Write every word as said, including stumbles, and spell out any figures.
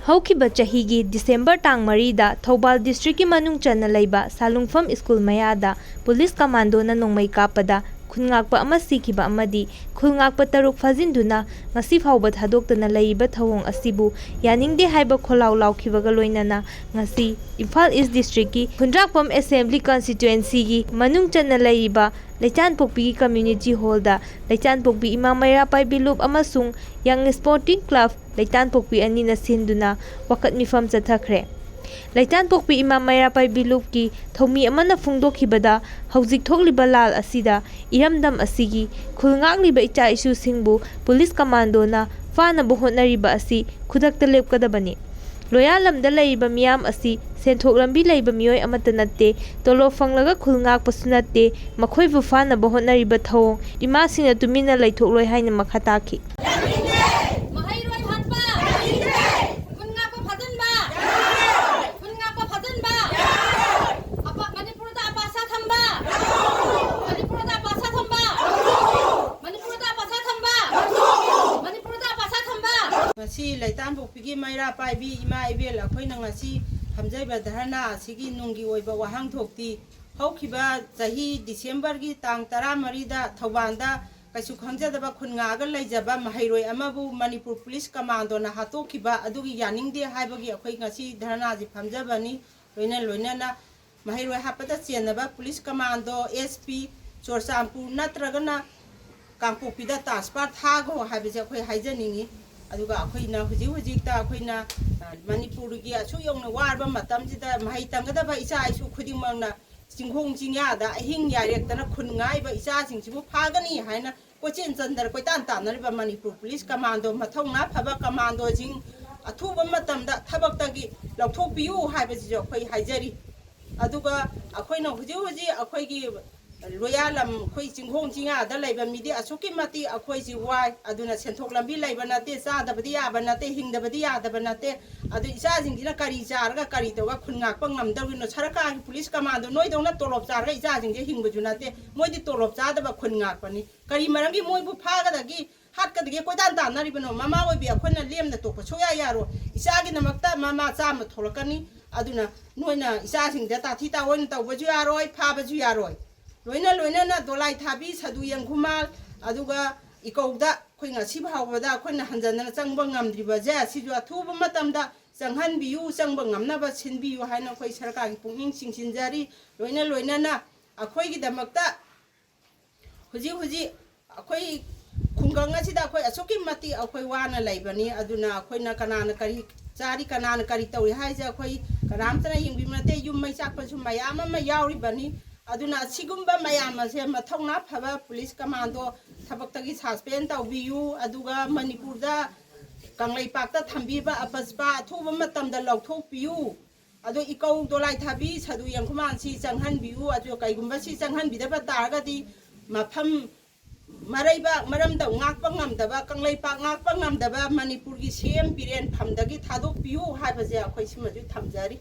ꯍꯧꯈꯤꯕ ꯆꯍꯤꯒꯤ ꯗꯤꯁꯦꯝꯕꯔ ꯇꯥꯡ ꯃꯔꯤꯗ ꯊꯧꯕꯥꯜ ꯗꯤꯁꯇ꯭ꯔꯤꯛꯀꯤ ꯃꯅꯨꯡ ꯆꯟꯅ ꯂꯩꯕ ꯁꯥꯂꯨꯡꯐꯝ ꯁ꯭ꯀꯨꯜ ꯃꯌꯥꯗ ꯄꯨꯂꯤꯁ ꯀꯃꯥꯟꯗꯣꯅ ꯅꯣꯡꯃꯩ ꯀꯥꯞꯄꯗ ꯈꯨꯜ ꯉꯥꯛꯄ ꯑꯃ ꯁꯤꯈꯤꯕ ꯑꯃꯗꯤ ꯈꯨꯜ ꯉꯥꯛꯄ ꯇꯔꯨꯛ ꯐꯥꯖꯤꯟꯗꯨꯅ ꯉꯁꯤ ꯐꯥꯎꯕ ꯊꯥꯗꯣꯛꯇꯅ ꯂꯩꯔꯤꯕ ꯊꯧꯑꯣꯡ ꯑꯁꯤꯕꯨ ꯌꯥꯅꯤꯡꯗꯦ ꯍꯥꯏꯕ ꯈꯣꯜꯂꯥꯎ ꯂꯥꯎꯈꯤꯕꯒ ꯂꯣꯏꯅꯅ ꯉꯁꯤ ꯏꯝꯐꯥꯜ ꯏꯁ ꯗꯤꯁꯇ꯭ꯔꯤꯛꯀꯤ ꯈꯨꯟꯗ꯭ꯔꯥꯛꯄꯝ ꯑꯦꯁꯦꯝꯕ꯭ꯂꯤ ꯀꯟꯁꯇꯤꯇ꯭ꯋꯦꯟꯁꯤꯒꯤ ꯃꯅꯨꯡ ꯆꯟꯅ ꯂꯩꯔꯤꯕ ꯂꯩꯇꯥꯟꯄꯣꯛꯄꯤꯒꯤ ꯀꯝꯃ꯭ꯌꯨꯅꯤꯇꯤ ꯍꯣꯜꯗ ꯂꯩꯇꯥꯟꯄꯣꯛꯄꯤ ꯏꯃꯥ ꯃꯩꯔꯥ ꯄꯥꯏꯕꯤ ꯂꯨꯞ ꯑꯃꯁꯨꯡ ꯌꯪ ꯁ꯭ꯄꯣꯔꯇꯤꯡ ꯀ꯭ꯂꯕ ꯂꯩꯇꯥꯟꯄꯣꯛꯄꯤ ꯑꯅꯤꯅ ꯁꯤꯟꯗꯨꯅ ꯋꯥꯀꯠ ꯃꯤꯐꯝ ꯆꯠꯊꯈ꯭ꯔꯦ꯫ ꯂꯩꯇꯥꯟꯄꯣꯛꯄꯤ ꯏꯃꯥ ꯃꯩꯔꯥ ꯄꯥꯏꯕꯤ ꯂꯨꯞꯀꯤ ꯊꯧꯃꯤ ꯑꯃꯅ ꯐꯣꯡꯗꯣꯛꯈꯤꯕꯗ, ꯍꯧꯖꯤꯛ ꯊꯣꯛꯂꯤꯕ ꯂꯥꯜ ꯑꯁꯤꯗ ꯏꯔꯝꯗꯝ ꯑꯁꯤꯒꯤ ꯈꯨꯜ ꯉꯥꯛꯂꯤꯕ ꯏꯆꯥ ꯏꯁꯨꯁꯤꯡꯕꯨ ꯄꯨꯂꯤꯁ ꯀꯃꯥꯟꯗꯣꯅ ꯐꯥꯅꯕ ꯍꯣꯠꯅꯔꯤꯕ ꯑꯁꯤ ꯈꯨꯗꯛꯇ ꯂꯦꯞꯀꯗꯕꯅꯤ꯫ ꯂꯣꯌꯥꯂꯝꯗ ꯂꯩꯔꯤꯕ ꯃꯤꯌꯥꯝ ꯑꯁꯤ ꯁꯦꯟꯊꯣꯛ ꯂꯝꯕꯤ ꯂꯩꯕ ꯃꯤꯑꯣꯏ ꯑꯃꯠꯇ ꯅꯠꯇꯦ꯫ ꯇꯣꯂꯣꯞ ꯐꯪꯂꯒ ꯈꯨꯜ ꯉꯥꯛꯄꯁꯨ ꯅꯠꯇꯦ꯫ ꯃꯈꯣꯏꯕꯨ ꯐꯥꯅꯕ ꯍꯣꯠꯅꯔꯤꯕ ꯊꯧꯑꯣꯡ ꯏꯃꯥꯁꯤꯡꯅ ꯇꯨꯃꯤꯟꯅ ꯂꯩꯊꯣꯛꯂꯣꯏ ꯍꯥꯏꯅ ꯃꯈꯥ ꯇꯥꯈꯤ꯫ ꯃꯍꯩꯔꯣꯏ ꯍꯥꯠꯄ! ꯈꯨꯟ ꯉꯥꯛꯄ ꯐꯥꯖꯤꯟꯕ! ꯈꯨꯟ ꯉꯥꯛꯄ ꯐꯥꯖꯤꯟꯕ! ꯑꯄꯥ-, ꯃꯅꯤꯄꯨꯔꯗ ꯑꯄꯥꯁꯥ ꯊꯝꯕ! ꯃꯅꯤꯄꯨꯔꯗ ꯑꯄꯥꯁꯥ ꯊꯝꯕ! ꯃꯅꯤꯄꯨꯔꯗ ꯑꯄꯥꯁꯥ ꯊꯝꯕ! ꯃꯅꯤꯄꯨꯔꯗ ꯑꯄꯥꯁꯥ ꯊꯝꯕ! ꯉꯁꯤ ꯂꯩꯇꯥꯟꯄꯣꯛꯄꯤꯒꯤ ꯃꯩꯔꯥ ꯄꯥꯏꯕꯤ ꯏꯃꯥ ꯏꯕꯦꯜ ꯑꯩꯈꯣꯏꯅ ꯉꯁꯤ ꯐꯝꯖꯔꯤꯕ ꯙꯔꯅꯥ ꯑꯁꯤꯒꯤ ꯅꯨꯡꯒꯤ ꯑꯣꯏꯕ ꯋꯥꯍꯟꯊꯣꯛꯇꯤ, ꯍꯧꯈꯤꯕ ꯆꯍꯤ ꯗꯤꯁꯦꯝꯕꯔꯒꯤ ꯇꯥꯡ ꯇꯔꯥꯃꯔꯤꯗ ꯊꯧꯕꯥꯜꯗ ꯀꯩꯁꯨ ꯈꯪꯖꯗꯕ ꯈꯨꯟ ꯉꯥꯛꯑꯒ ꯂꯩꯖꯕ ꯃꯍꯩꯔꯣꯏ ꯑꯃꯕꯨ ꯃꯅꯤꯄꯨꯔ ꯄꯨꯂꯤꯁ ꯀꯃꯥꯟꯗꯣꯅ ꯍꯥꯠꯇꯣꯛꯈꯤꯕ ꯑꯗꯨꯒꯤ ꯌꯥꯅꯤꯡꯗꯦ ꯍꯥꯏꯕꯒꯤ ꯑꯩꯈꯣꯏ ꯉꯁꯤ ꯙꯔꯅꯥꯁꯤ ꯐꯝꯖꯕꯅꯤ꯫ ꯂꯣꯏꯅ ꯂꯣꯏꯅꯅ ꯃꯍꯩꯔꯣꯏ ꯍꯥꯠꯄꯗ ꯆꯦꯟꯅꯕ police commando, S P, Churachandpur ꯅꯠꯇ꯭ꯔꯒꯅ ꯀꯥꯡꯄꯣꯛꯄꯤꯗ ꯇ꯭ꯔꯥꯟꯁꯐꯔ ꯊꯥꯈꯣ ꯍꯥꯏꯕꯁꯦ ꯑꯩꯈꯣꯏ ꯍꯥꯏꯖꯅꯤꯡꯉꯤ꯫ ꯑꯗꯨꯒ ꯑꯩꯈꯣꯏꯅ ꯍꯧꯖꯤꯛ ꯍꯧꯖꯤꯛꯇ ꯑꯩꯈꯣꯏꯅ, ꯑ, ꯃꯅꯤꯄꯨꯔꯒꯤ ꯑꯁꯨꯛ ꯌꯧꯅ ꯋꯥꯔꯕ ꯃꯇꯝꯁꯤꯗ ꯃꯍꯩ ꯇꯝꯒꯗꯕ ꯏꯆꯥ ꯏꯁꯨ ꯈꯨꯗꯤꯡꯃꯛꯅ ꯆꯤꯡꯈꯣꯡ ꯆꯤꯡꯌꯥꯗ ꯑꯍꯤꯡ ꯌꯥꯏꯔꯦꯛꯇꯅ ꯈꯨꯟ ꯉꯥꯛꯏꯕ ꯏꯆꯥꯁꯤꯡꯁꯤꯕꯨ ꯐꯥꯒꯅꯤ ꯍꯥꯏꯅ ꯀꯣꯏꯆꯦꯟ ꯆꯟꯗꯅ ꯀꯣꯏꯇꯥꯟ ꯇꯥꯟꯅꯔꯤꯕ ꯃꯅꯤꯄꯨꯔ ꯄꯨꯂꯤꯁ ꯀꯃꯥꯟꯗꯣ ꯃꯊꯧꯅꯥ ꯐꯕ ꯀꯃꯥꯟꯗꯣꯁꯤꯡ ꯑꯊꯨꯕ ꯃꯇꯝꯗ ꯊꯕꯛꯇꯒꯤ ꯂꯧꯊꯣꯛꯄꯤꯌꯨ ꯍꯥꯏꯕꯁꯤꯁꯨ ꯑꯩꯈꯣꯏ ꯍꯥꯏꯖꯔꯤ꯫ ꯑꯗꯨꯒ ꯑꯩꯈꯣꯏꯅ ꯍꯧꯖꯤꯛ ꯍꯧꯖꯤꯛ ꯑꯩꯈꯣꯏꯒꯤ ꯂꯣꯌꯥꯂꯝ, ꯑꯩꯈꯣꯏ ꯆꯤꯡꯈꯣꯡ ꯆꯤꯡꯌꯥꯗ ꯂꯩꯕ ꯃꯤꯗꯤ ꯑꯁꯨꯛꯀꯤ ꯃꯇꯤꯛ ꯑꯩꯈꯣꯏꯁꯤ ꯋꯥꯏ꯫ ꯑꯗꯨꯅ ꯁꯦꯟꯊꯣꯛ ꯂꯝꯕꯤ ꯂꯩꯕ ꯅꯠꯇꯦ, ꯆꯥꯗꯕꯗꯤ ꯌꯥꯕ ꯅꯠꯇꯦ, ꯍꯤꯡꯗꯕꯗꯤ ꯌꯥꯗꯕ ꯅꯠꯇꯦ꯫ ꯑꯗꯨ ꯏꯆꯥꯁꯤꯡꯁꯤꯅ ꯀꯔꯤ ꯆꯥꯔꯒ ꯀꯔꯤ ꯇꯧꯔꯒ ꯈꯨꯟ ꯉꯥꯛꯄ ꯉꯝꯗꯧꯔꯤꯅꯣ? ꯁꯔꯀꯥꯔꯒꯤ ꯄꯨꯂꯤꯁ ꯀꯃꯥꯟꯗꯣ ꯅꯣꯏꯗꯧꯅ ꯇꯣꯂꯣꯞ ꯆꯥꯔꯒ ꯏꯆꯥꯁꯤꯡꯁꯦ ꯍꯤꯡꯕꯁꯨ ꯅꯠꯇꯦ꯫ ꯃꯣꯏꯗꯤ ꯇꯣꯂꯣꯞ ꯆꯥꯗꯕ ꯈꯨꯟ ꯉꯥꯛꯄꯅꯤ꯫ ꯀꯔꯤ ꯃꯔꯝꯒꯤ ꯃꯣꯏꯕꯨ ꯐꯥꯒꯗꯒꯤ ꯍꯥꯠꯀꯗꯒꯦ ꯀꯣꯏꯇꯥꯟ ꯇꯥꯟꯅꯔꯤꯕꯅꯣ? ꯃꯃꯥ ꯑꯣꯏꯕꯤ ꯑꯩꯈꯣꯏꯅ ꯂꯦꯝꯅ ꯇꯣꯛꯄ ꯁꯨꯡꯌꯥ ꯌꯥꯔꯣꯏ꯫ ꯏꯆꯥꯒꯤꯗꯃꯛꯇ ꯃꯃꯥ ꯆꯥꯝꯃ ꯊꯣꯛꯂꯛꯀꯅꯤ꯫ ꯑꯗꯨꯅ ꯅꯣꯏꯅ ꯏꯆꯥꯁꯤꯡꯗ ꯇꯥꯊꯤ ꯇꯥꯑꯣꯏꯅ ꯇꯧꯕꯁꯨ ꯌꯥꯔꯣꯏ, ꯐꯥꯕꯁꯨ ꯌꯥꯔꯣꯏ꯫ ꯂꯣꯏꯅ ꯂꯣꯏꯅꯅ ꯗꯣꯂꯥꯏ ꯊꯥꯕꯤ, ꯁꯥꯗꯨ ꯌꯦꯡꯈꯨꯃꯥꯜ, ꯑꯗꯨꯒ ꯏꯀꯧꯗ ꯑꯩꯈꯣꯏ ꯉꯁꯤ ꯐꯥꯎꯕꯗ ꯑꯩꯈꯣꯏꯅ ꯍꯟꯖꯟꯗꯅ ꯆꯪꯕ ꯉꯝꯗ꯭ꯔꯤꯕꯁꯦ, ꯁꯤꯁꯨ ꯑꯊꯨꯕ ꯃꯇꯝꯗ ꯆꯪꯍꯟꯕꯤꯌꯨ, ꯆꯪꯕ ꯉꯝꯅꯕ ꯁꯤꯟꯕꯤꯌꯨ ꯍꯥꯏꯅ ꯑꯩꯈꯣꯏ ꯁꯔꯀꯥꯔꯒꯤ ꯄꯨꯛꯅꯤꯡ ꯆꯤꯡꯁꯤꯟꯖꯔꯤ꯫ ꯂꯣꯏꯅ ꯂꯣꯏꯅꯅ ꯑꯩꯈꯣꯏꯒꯤꯗꯃꯛꯇ ꯍꯧꯖꯤꯛ ꯍꯧꯖꯤꯛ ꯑꯩꯈꯣꯏ ꯈꯨꯡꯒꯪ ꯑꯁꯤꯗ ꯑꯩꯈꯣꯏ ꯑꯁꯨꯛꯀꯤ ꯃꯇꯤꯛ ꯑꯩꯈꯣꯏ ꯋꯥꯅ ꯂꯩꯕꯅꯤ꯫ ꯑꯗꯨꯅ ꯑꯩꯈꯣꯏꯅ ꯀꯅꯥꯅ ꯀꯔꯤ ꯆꯥꯔꯤ, ꯀꯅꯥꯅ ꯀꯔꯤ ꯇꯧꯔꯤ ꯍꯥꯏꯁꯦ ꯑꯩꯈꯣꯏ ꯀꯅꯥꯝꯇꯅ ꯌꯦꯡꯕꯤꯕ ꯅꯠꯇꯦ꯫ ꯌꯨꯝ ꯃꯩ ꯆꯥꯛꯄꯁꯨ ꯃꯌꯥꯝ ꯑꯃ ꯌꯥꯎꯔꯤꯕꯅꯤ꯫ ꯑꯗꯨꯅ ꯑꯁꯤꯒꯨꯝꯕ ꯃꯌꯥꯝ ꯑꯁꯦ ꯃꯊꯧꯅꯥ ꯐꯕ ꯄꯨꯂꯤꯁ ꯀꯃꯥꯟꯗꯣ ꯊꯕꯛꯇꯒꯤ ꯁꯁꯄꯦꯟ ꯇꯧꯕꯤꯌꯨ꯫ ꯑꯗꯨꯒ ꯃꯅꯤꯄꯨꯔꯗ ꯀꯪꯂꯩꯄꯥꯛꯇ ꯊꯝꯕꯤꯕ ꯑꯄꯁꯄꯥ ꯑꯊꯨꯕ ꯃꯇꯝꯗ ꯂꯧꯊꯣꯛꯄꯤꯌꯨ꯫ ꯑꯗꯣ ꯏꯀꯧ ꯗꯣꯂꯥꯏ ꯊꯥꯕꯤ ꯁꯥꯗꯨ ꯌꯦꯡꯈꯨꯃꯥꯟꯁꯤ ꯆꯪꯍꯟꯕꯤꯌꯨ꯫ ꯑꯗꯨ ꯀꯩꯒꯨꯝꯕ ꯁꯤ ꯆꯪꯍꯟꯕꯤꯗꯕ ꯇꯥꯔꯒꯗꯤ ꯃꯐꯝ ꯃꯔꯩꯕꯥꯛ ꯃꯔꯝꯗꯝ ꯉꯥꯛꯄ ꯉꯝꯗꯕ, ꯀꯪꯂꯩꯄꯥꯛ ꯉꯥꯛꯄ ꯉꯝꯗꯕ ꯃꯅꯤꯄꯨꯔꯒꯤ ꯁꯤ ꯑꯦꯝ ꯕꯤꯔꯦꯟ ꯐꯝꯗꯒꯤ ꯊꯥꯗꯣꯛꯄꯤꯌꯨ ꯍꯥꯏꯕꯁꯦ ꯑꯩꯈꯣꯏ ꯁꯤꯃꯁꯨ ꯊꯝꯖꯔꯤ꯫